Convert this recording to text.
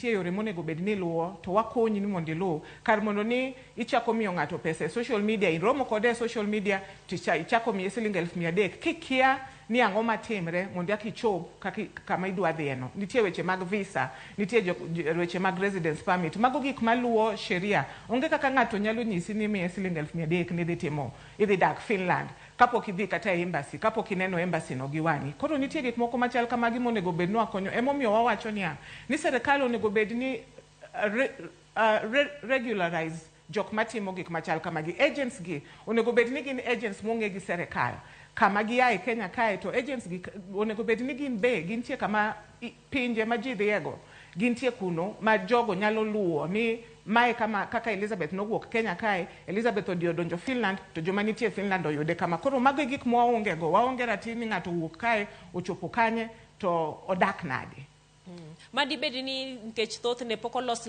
Nitie yore monego bed ni iluwo to wakonyi ni mondo iluw kar mondo ni ichako miyo ng'ato pesa e social media, iromo kode e social media to ichako miye siling 300,000 kikia ni ang'o matimre mondo eka ichop kaka kama idwa dhiyeno. Nitie weche mag visa, nitie weche mag residence permit, mago gik maluwo sheria. Onge kaka ng'ato nyalo nyisi ni imiye siling 300,000 ni idhi timo, idhi dak Finland kapok idhi kata e embassy, kapok ineno embassy no gi wang'i. Koro nitie gik moko machal kamagi monego bed ni wakonyo. Emomiyo wawacho niya, ni serikal onego bed ni regularize jok matimo gik machal kamagi. Agents gi onego bed ni gin agents mong'e gi serikal. Kama gia e Kenya kae to agents gi onego bed ni gin be gintie kama pinje ma ji dhiego gintie kuno ma jogo nyalo luwo ni mae kama kaka Elizabeth nowuok Kenya kae, Elizabeth odhi odonjo Finland to joma nitie Finland oyude kama. Koro mago e gik mwaonge go. Waonge ratiro ni ng'ato owuok kae ochopo kanye to odak nade. Madibed ni nikech thothne pok olos